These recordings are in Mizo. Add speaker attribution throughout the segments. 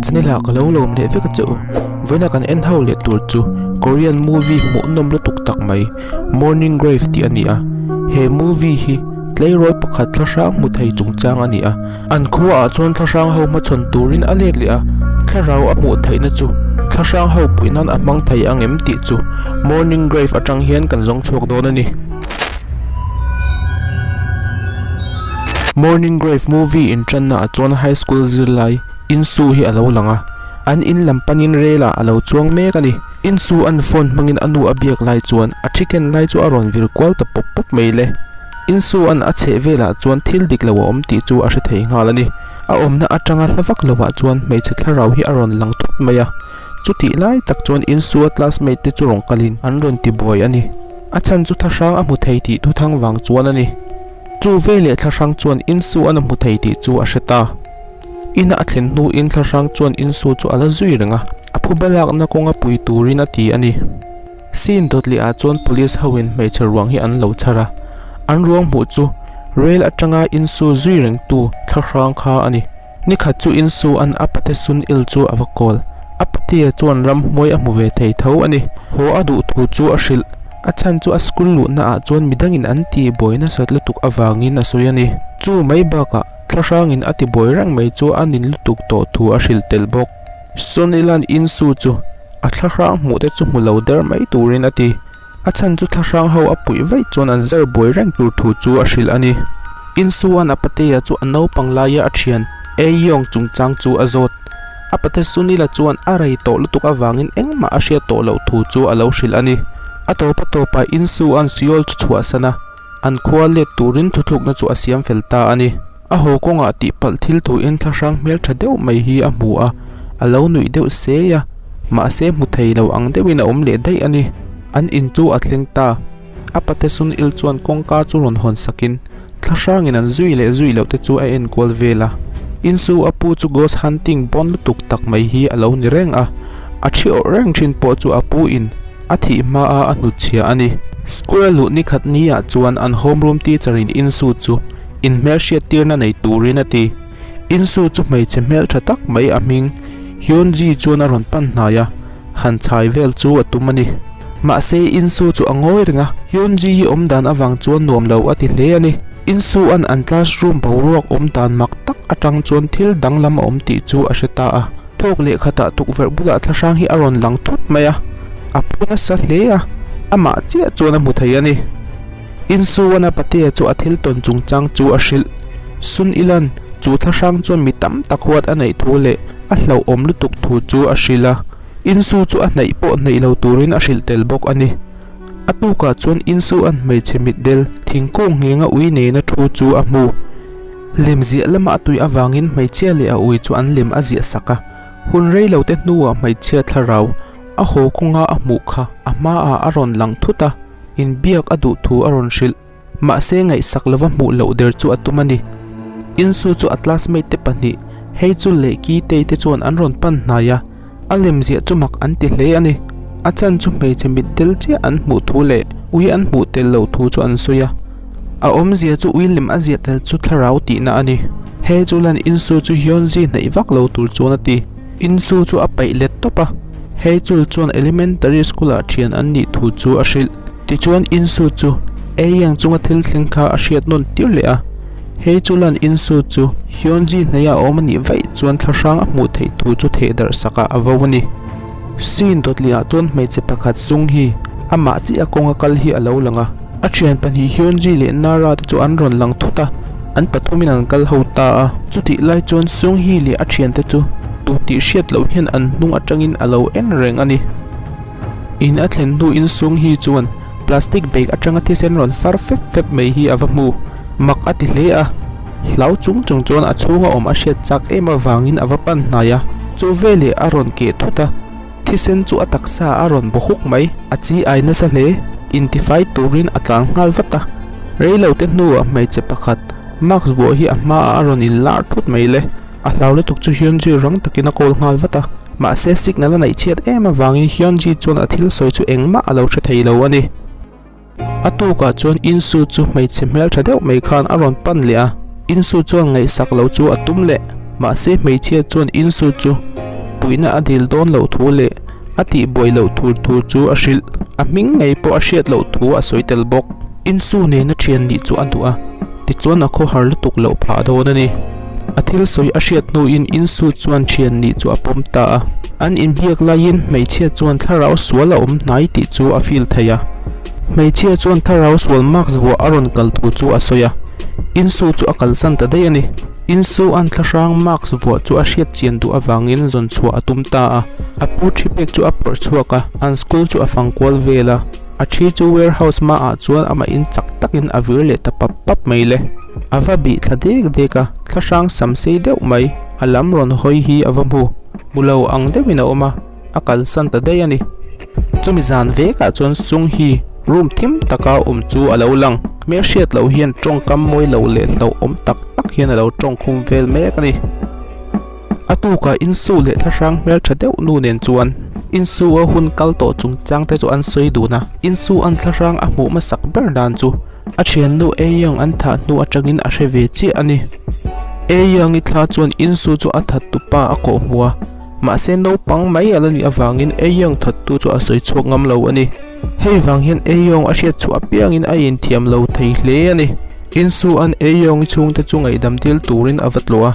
Speaker 1: Ka channel ah ka lo lawm leh vek a che u. Vawiina kan en ho leh tur chu Korean movie hmuhnawm lutuk tak mai Morning Grave tih a ni a. He movie hi tleirawl pakhat thla hrang hmu thei chungchang a ni a. An khua ah chuan thla hrang ho hmachhawn turin a let leh a, thlarau a hmuh theihna chu thla hrang ho puih nan a hmang thei ang em tih chu Morning Grave atang hian kan zawng chhuak dawn a ni. Morning Grave movie inṭanna ah chuan high school zirlai Insu hi a lo lang a, an in lam panin rel ah a lo chuang mek a ni. Insu an phone hmangin a nu a biak lai chuan a thi ken lai chu a rawn vir kual ta pawp pawp mai le. Insu-a'n a chheh velah chuan thil dik lo a awm tih chu a hre thei nghal a ni. A awmna atanga hla vak lovah chuan hmeichhe thlarau hi a rawn lang thut mai a. Chutih lai tak chuan Insu-a classmate te chu rawn kalin an rawn ti buai a ni. A chhan chu thlahrang a hmu thei tih thuthang vang chuan a ni. Chu veleh thlahrang chuan Insu-a'n a hmu thei tih chu a hre ta. Ina a thlen hnuin thlahrang chuan Insu chu a la zui reng a, a phuba lakna kawnga pui turin a ti a ni. Scene dawt leh ah chuan police ho in hmeichhe ruang hi an lo chhar a, an ruang hmuh chu rail atanga insu zui reng tu thlahrang kha a ni. Nikhat chu insu an a pate sun il chu a va kawl, a patea chuan ramhmuai a hmu ve thei tho a ni. Haw a duh thu chu a hrilh, a chhan chu a school luhna ah chuan midangin an ti buai nasat lutuk avangin a sawi a ni. Chu mai bakah thlahrangin a ti buai reng mai chu a nin lutuk tawh thu a hrilh tel bawk. Sunilan insu chu A thlahrang hmuh te chu hmu lo der mai turin a ti. A chhan chu thlahrang ho a puih vaih chuan an zar buai reng tur thu chu a hrilh a ni. Insuan a patea chu a naupang laia a thian Aeyong chungchang chu a zawt. A pate Sunila chuan a rei tawh lutuk avangin engmah a hriat tawh loh thu chu a lo hrilh a ni. A tawp a tawpah Insuan Seoul chu chhuahsan a, an khua let turin thuthlukna chu a siam fel ta a ni. A haw kawngah tihpalh thil thuin thlahrang hmeltha deuh mai hi a hmu a, a lo nuih deuh sei a, mahse hmu thei lo ang deuhin a awm leh daih a ni. An in chu a thleng ta. A pate Sun Il chuan kawngka chu rawn hawn sakin thlahrangin an zui leh zui loh te chu a enkual vel a. Insu a pu chu ghost hunting bawn lutuk tak mai hi a lo ni reng a, a thi awrh reng thin pawh chu a pu in a thih hma a a hnutchhia a ni. School a luh nikhat ni ah chuan an homeroom teacher in Insu chu Inhmelhriat tirna nei turin a ti. Insu chu hmeichhe hmeltha tak mai a hming Hyunji chuan a rawn pan hnai a, han chhai vel chu a tum a ni. Mahse Insu chu a ngawi reng a, Hyunji hi awm dan avang chuan nuam lo a ti hle a ni. Insu an an classroom boruak awm dan mak tak atang chuan thil danglam a awm tih chu a hre ta a. Thawk leh khatah tukverh bulah thlahrang hi a rawn lang thut mai a, a phu nasa hle a, amah chiah chuan a hmu thei a ni. Insuana patea chu a thil tawn chungchang chu a hrilh. Sun Ilan chu thlahrang chuan mi tam tak huat a neih thu leh a hlauhawm lutuk thu chu a hrilh a. Insu chu a hnaih pawh hnaih lo turin a hrilh tel bawk a ni. A tukah chuan Insu an hmeichhe mitdel thingkung nghenga ui neina thu chu a hmu. Lem ziah lama a tui avangin hmeichhia leh a ui chu an lem a ziah sak a. Hun rei lo te hnuah hmeichhia thlarau a haw kawnga a hmuh kha a hmaah a rawn lang thut a. Inbiak a duh thu a rawn hrilh. Mahse ngaihsak lova hmuh loh der chu a tum a ni. Insu chu a classmate te pahnih, Heichul leh Kitei te chuan an rawn pan hnai a, a lemziah chu mak an ti hle a ni. A chan chu hmeichhe mitdel chiah an hmuh thu leh ui an hmuh tel loh thu chu an sawi a. A awmzia chu ui lem a ziah tel chu thlarau tihna a ni. Heichulan Insu chu Hyunji hnaih vak lo tur chuan a ti. Insu chu a paih let tawp a, Heichul chuan elementary school ah thian an nih thu chu a hrilh. Tichuan Insu chu Aeyang chunga thil thleng kha a hriat nawn tir leh a, Heichulan Insu chu Hyunji hnaia a awm a nih vaih chuan thlahrang a hmuh theih thu chu theh darh sakah a vo a ni. Scene dawtliah ah chuan hmeichhe pakhat Sung hi amah chiah kawnga kal hi a lo lang a, a thian pahnih Hyunji leh Nara te chu an rawn lang thut a, an pathumin an kal ho ta a. Chutih lai chuan Sung Hee leh a thiante chu tu tih hriat loh hian an hnung atangin a lo en reng a ni. In a thlen hnuin Sung Hee chuan plastic bag atanga thisen rawn far fep fep mai hi a va hmu. Mak a ti hle a, hlau chung chung chuan a chhunga awm a hriat chak em avangin a va pan hnai a, chu veleh a rawn keh thut a. Thisen chu a taksa a rawn baw huk mai, a chi ai nasa hle. Intifai turin a tlan nghal vat a, reilote hnuah hmeichhe pakhat mask vuah hi a hmaah a rawn inlar thut mai le. A hlau lutuk chu Hyunji rang takin a call nghal vat a, mahse signal a neih chhiat em avangin Hyunji chuan a thil sawi chu engmah a lo hre thei lo a ni. A tukah chuan Insu chu hmeichhe hmeltha deuh mai khan a rawn pan leh a, Insu chuan ngaihsak lo chu a tum leh. Mahse hmeichhia chuan Insu chu Puihna a dil dawn loh thu leh a tihbuai loh tur thu chu a hrilh. A hming ngei pawh a hriat loh thu a sawi tel bawk. Insu nena thian nih chu a duh a, tichuan a khawhar lutuk loh phah dawn a ni. A thil sawi a hriat hnuin Insu chuan thian nih chu a pawm ta a. An inbiak laiin hmeichhia chuan thlarau sual a awm hnai tih chu a feel thei a. Hmeichhia chuan thlarau sual mask vuah a rawn kal thu chu a sawi a, Insu chu a kalsan ta daih a ni. Insu an thlahrang mask vuah chu a hriat chian duh avangin zawn chhuah a tum ta a. A pu thi pek chu a pawrh chhuak a, an school chu a fang kual vel a. A thi chu warehouse hmaah chuan amah in chak takin a vir leh ta pap pap mai le. A va bih thla dek dek a, thlahrang sam sei deuh mai, a lam rawn hawi hi a va hmu. Hmu lo ang deuhin a awm a, a kalsan ta daih a ni. Chumi zan vekah chuan Sung hi room thim taka awm chu a lo lang. Hmelhriat loh hian tawngkam mawi lo leh hlauhawm tak tak hian a lo tawngkhum vel mek a ni. A tukah Insu leh thlahrang hmeltha deuh nu nen chuan Insu a hun kal tawh chungchang te chu an sawi dun a. Insu an thlahrang a hmuh hmasak ber dan chu a thiannu Aeyoung an thah hnu atangin a hre ve chiah a ni. Aeyoung i thla chuan Insu chu a that tupa a kawh hmu a. Mahse naupang mai a la nih avangin Aeyoung thattu chu a sawi chhuak ngam lo a ni. Hei vang hian Aeyoung a hriat chhuah apiangin a inthiam lo thei hle a ni. Insu an Aeyoung-i chhungte chu ngaihdam dil turin a va tlawh a.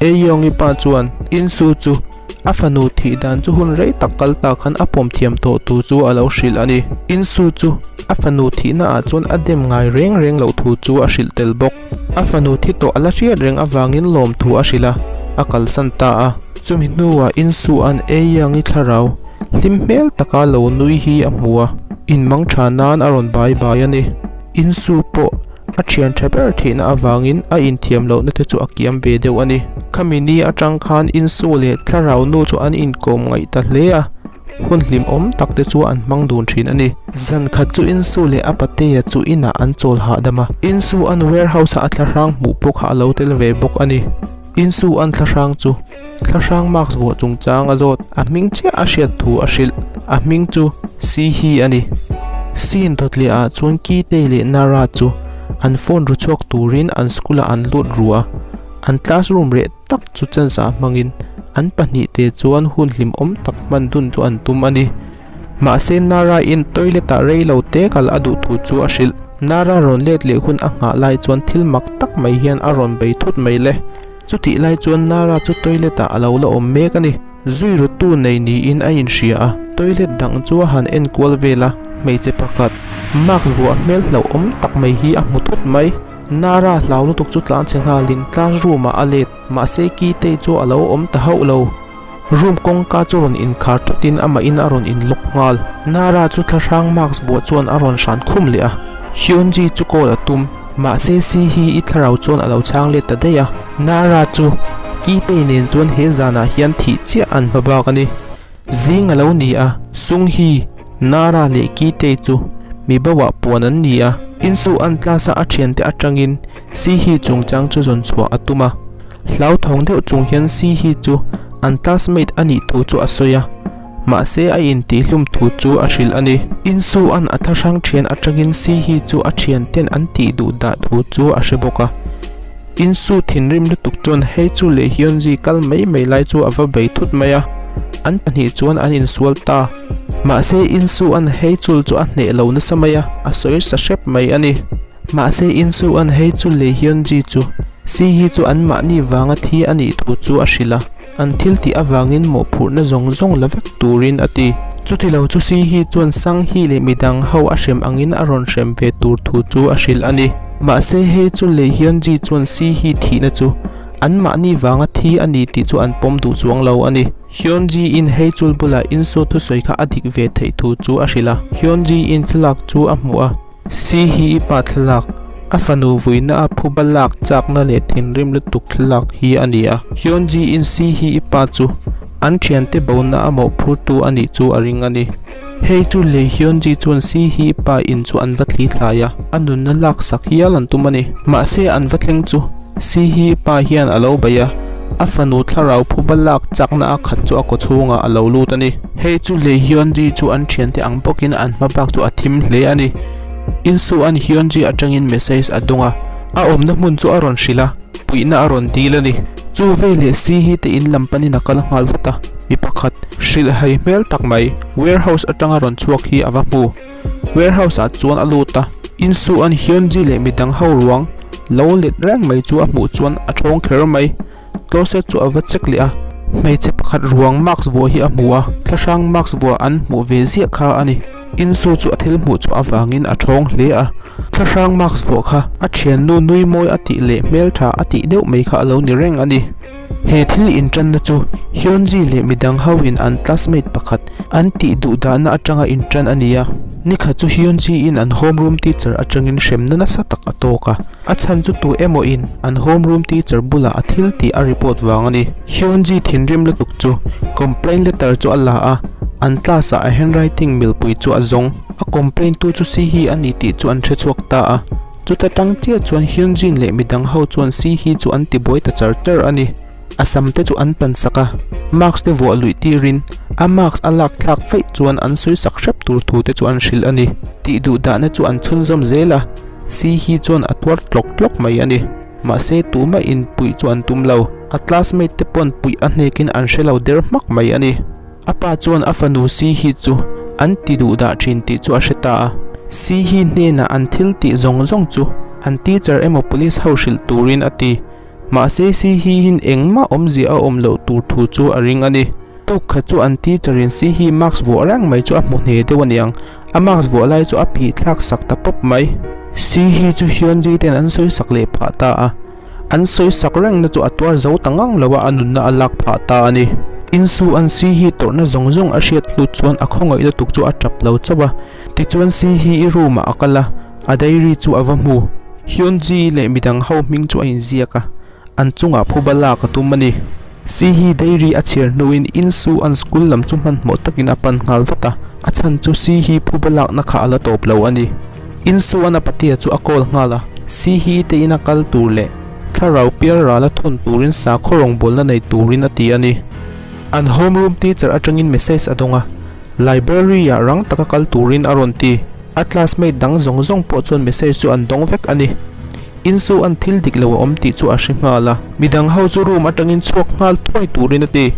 Speaker 1: Aeyoung-i pa chuan Insu chu a fanu thih dan chu hun rei tak kal ta khan a pawm thiam tawh tu chu a lo hrilh a ni. Insu chu a fanu thihna ah chuan a dem ngai reng reng loh thu chu a hrilh tel bawk. A fanu thi tawh a la hriat reng avangin lawmthu a hrilh a, a kalsan ta a. Chumi hnuah Insua'n Aeyoung-i thlarau hlim hmel taka lo nui hi a hmu a, inmang tha nan a rawn bai bai a ni. Insu pawh a thian tha ber thihna avangin a inthiam lohna te chu a kiam ve deuh a ni. Khami ni atang khan Insu leh thlarau nu chu an inkawm ngaih ta hle a. Hun hlimawm tak te chu an hmang dun thin a ni. Zan khat chu Insu leh a patea chu inah an chawl hahdam a. Insu an warehouse-a a thlahrang hmuh pawh kha a lo tel ve bawk a ni. Insu an thlahrang chu thlahrang mask vuah chungchang a zawt. A hming chiah a hriat thu a hrilh. A hming chu Si Hi a ni. Scene dawt leh ah chuan Kitei leh Nara chu an phone ru chhuak turin an school-ah an lut ru a. An classroom reh tak chu chance ah hmangin an pahnihte chuan hun hlimawm tak hman dun chu an tum a ni. Mahse Nara in toilet ah rei lo te kal a duh thu chu a hrilh. Nara rawn let leh hun a nghah lai chuan thil mak tak mai hian a rawn bei thut mai le. Chutih lai chuan Nara chu toilet ah a lo la awm mek a ni. Zui rutu nei niin a inhria a, toilet dang chu a han en kual vel a, hmeichhe pakhat mask vuah hmel hlauhawm tak mai hi a hmu thut mai. Nara hlau lutuk chu tlan chhe nghalin classroom ah a let, mahse Kitei chu a lo awm ta hauh lo. Room kawngka chu rawn inkhar thutin amahin a rawn inlock nghal. Nara chu thlahrang mask vuah chuan a rawn hran khum leh a. Hyunji chu call a tum, mahse Si hi i thlarau chuan a lo chhang let ta daih a. Nara chu Kitei nen chuan he zanah hian thih chiah an hma bak a ni. Zing a lo ni a, Sung Hi, Nara leh Kitei chu mi boah puan an ni a. Insu an class a a thiante atangin Si Hi chungchang chu zawn chhuah a tum a. Hlauthawng deuh chung hian Si Hi chu an classmate a nih thu chu a sawi a, mahse a intihhlum thu chu a hrilh a ni. Insu an a thlahrang thian atangin Si Hi chu a thianten an tih duh dah thu chu a hre bawk a. Insu thinrim lutuk chuan hei chu leh Hyunji kal mai mai lai chu a va bei thut mai a, an pahnih chuan an insual ta. Mahse Insu an hei chul chu a hneh lo nasa mai a, a sawi sa hrep mai a ni. Mahse Insu an hei chul leh Hyunji chu Si hi chu an mahni vanga thi a nih thu chu a hrilh a, an thil tih avangin mawhphurhna zawng zawng la vek turin a ti. Chutilo chu Si hi chuan Sang Hi leh midang ho a hrem angin a rawn hrem ve tur thu chu a hrilh a ni. Mahse hei chu lei hian Ji chuan Si hi thihna chu an mahni vanga thi a ni tih chu an pawm duh chuang lo a ni. Hyun Ji in hei chul bulah Insu thusawi kha a dik ve theih thu chu a hrilh a. Hyun Ji in thlalak chu a hmuh a. Si hi i pa thlalak, a fanu vuina a phuba lak chakna leh thinrim lutuk thlalak hi a ni a. Hyun Ji in Si hi i pa chu an thiante bona a mawhphurtu a nih chu a ring a ni. Hei chu lei Hyunji chuan Si Hi pa in chu an va thli thlai a, a nunna lak sak hial an tum a ni. Mahse an va thleng chu Si Hi pa hian a lo bei a, a fanu thlarau phuba lak chakna a khat chu a kaw chhungah a lo lut a ni. Hei chu lei Hyunji chu an thiante ang bawkin an hma bak chu a thim hle a ni. Insu an Hyunji atangin message a dawng a. A awmna hmun chu a rawn hrilh a, puihna a rawn dil a ni. Chu veleh Si hi te in lam panin a kal nghal vat a, mi pakhat hrilhhai hmel tak mai warehouse atanga rawn chhuak hi a va hmu. Warehouse ah chuan a lut a, Insu an Hyunji leh midang ho ruang lo let reng mai chu a hmuh chuan a thawng kher mai. Closet chu a va check leh a, hmeichhe pakhat ruang mask vuah hi a hmu a, thlahrang mask vuah an hmuh ve ziah kha a ni. Insu chu a thil hmuh chhuah avangin a thawng hle a, thlahrang mask vuah kha a thiannu nui mawi a tih leh hmeltha a tih deuh mai kha a lo ni reng a ni. He thil intanna chu Hyunji leh midang ho in an classmate pakhat an tih duh dahna atanga intan a ni a. Nikhat chu Hyunji in an homeroom teacher atangin hremna nasa tak a tawk a, a chhan chu tu emaw in an homeroom teacher bulah a thil tih a report vang a ni. Hyunji thinrim lutuk chu complaint letter chu a la a, an class ah a handwriting milpui chu a zawng. A complaint tu chu Sihi a ni tih chu an hrechhuak ta a. Chuta tang chiah chuan Hyunjin leh midang ho chuan Si hi chu an ti buai ta char char a ni. A sam te chu an pan sak a, mask te vuah luih tirin a mask a lak thlak feih chuan an sawi sak hrep tur thu te chu an hrilh a ni. Tih duh dahna chu an chhunzawm zel a, Si hi chuan a tuar tlawk tlawk mai a ni. Mahse tumah in puih chu an tum lo, a classmate te pawn puih a hnekin an hre lo der hmak mai a ni. A pa chuan a fanu Si hi chu an ti duh dah thin tih chu a hre ta a. Si hi hnenah an thil tih zawng zawng chu an teacher emaw police ho hrilh turin a ti. Mahse Si hiin engmah awmzia a awm loh tur thu chu a ring a ni. Tuk khat chu an teacher in Si hi mask vuah reng mai chu a hmu hne deuh aniang. A mask vuah lai chu a phih thlak sak ta pawp mai. Si hi chu Hyunji ten an sawi sak leh phah ta a. An sawi sak rengna chu a tuar zo ta ngang lo a, a nunna a lak phah ta a ni. Insu an si hi tawrhna zawng zawng a hriat hlut chuan a khawngaih lutuk chu a tap lo chauh a. Tichuan si hi i room ah a kal a, a diary chu a va hmu. Hyunji leh midang ho hming chu a inziak a, an chungah phuba lak a tum a ni. Si hi diary a chhiar hnuin Insu an school lam chu hmanhmawh takin a pan nghal vat a, a chhan chu si hi phuba lakna kha a la tawp lo a ni. Insuan a patea chu a call nghal a, Si hi te ina kal tur leh thlarau pial rala thawn turin sakhaw rawngbawlna nei turin a ti a ni. An homeroom teacher atangin message a dawng a, library ah rang taka kal turin a rawn ti. A classmate dang zawng zawng pawh chuan message chu an dawng vek a ni. Insu an thil dik lo a awm tih chu a hre nghal a, midang ho chu room atangin chhuak nghal thuai turin a ti.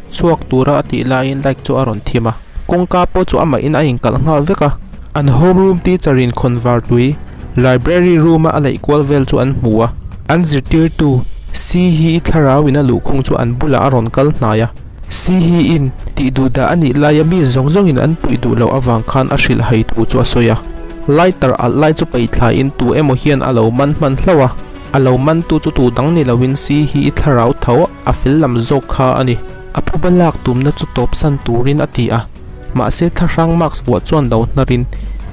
Speaker 1: Chhuak tura a tih laiin light chu a rawn thim a. Kawngka pawh chu amahin a inkalh nghal vek a, an homeroom teacher in khawnvar tui library room a a laih kual vel chu an hmu a, an zirtirtu Si hi thlarau in a luhkhung chu an bulah a rawn kal hnai a, Si hi in tih duh dah a nih laia mi zawng zawng in an puih duh loh avang khan a hrilh hai thu chu a sawi a, lighter alh lai chu paih thla in tu emaw hian a lo man hman hlauh a, a lo man tu chu tu dang ni lo in Si hi i thlarau tho a fel lam zawk kha a ni. A phuba lak tumna chu tawpsan turin a ti a, mahse thlahrang mask vuah chuan lo hnarin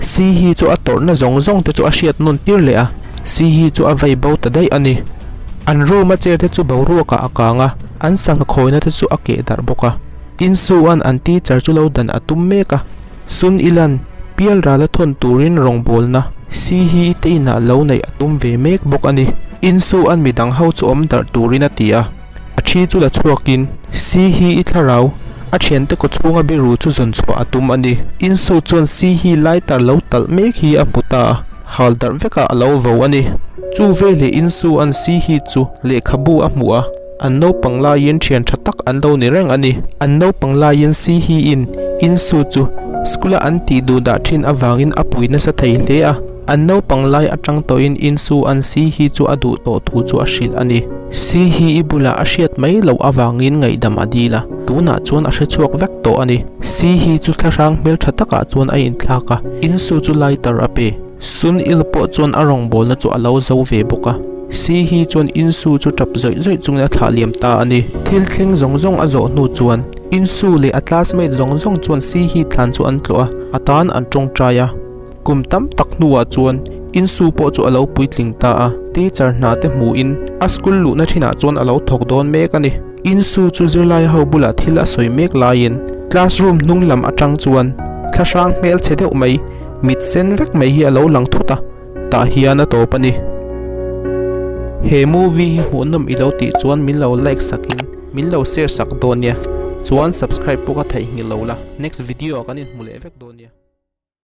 Speaker 1: Si hi chu a tawrhna zawng zawng te chu a hriat nawn tir leh a, Si hi chu a vei bo ta daih a ni. An room a chair te chu boruakah a kang a, an sangha khawina te chu a keh darh bawk a. Insu-a'n an teacher chu lo dan a tum mek a, Sun Ilan pial rala thawn turin rawngbawlna Si hi te inah lo neih a tum ve mek bawk a ni. Insu-a'n midang ho chu awm darh turin a ti a. A thi chu la chhuakin, Si hi i thlarau, a thiante kaw chhunga biru chu zawn chhuah a tum a ni. Insu chuan Si hi lighter lo talh mek hi a hmu ta a, hal darh vekah a lo vo a ni. Chu veleh Insu an Si hi chu lehkhabu a hmuh a, an naupang laiin thian tha tak an lo ni reng a ni. An naupang laiin Si hi in Insu chu school a an tih duh dah thin avangin a pui nasa thei hle a. An naupang lai atang tawhin Insu an Si hi chu a duh tawh thu chu a hrilh a ni. Si hi i bulah a hriat mai loh avangin ngaihdam a dil a, tunah chuan a hre chhuak vek tawh a ni. Si hi chu thlahrang hmeltha takah chuan a inthlak a, Insu chu lighter a pe. Sun Il pawh chuan a rawngbawlna chu a lo zo ve bawk a. Si hi chuan Insu chu tap zawih zawih chungin a thlah liam ta a ni. Thil thleng zawng zawng a zawh hnu chuan Insu leh a classmate zawng zawng chuan Si hi thlan chu an tlawh a, a tan an tawngtai a. Kum tam tak hnuah chuan Insu pawh chu a lo puitling ta a, teacher hna te hmuhin a school luhna thinah chuan a lo thawk dawn mek a ni. Insu chu zirlai ho bulah thil a sawi mek laiin classroom hnung lam atang chuan thlahrang hmel chhe deuh mai, mit sen vek mai hi a lo lang thut a, tah hian a tawp a ni. He movie hi hmuhnawm i lo tih chuan min lo like sakin min lo share sak dawn nia, chuan subscribe pawh ka theihnghilh lo la, next video ah kan inhmu leh vek dawn nia.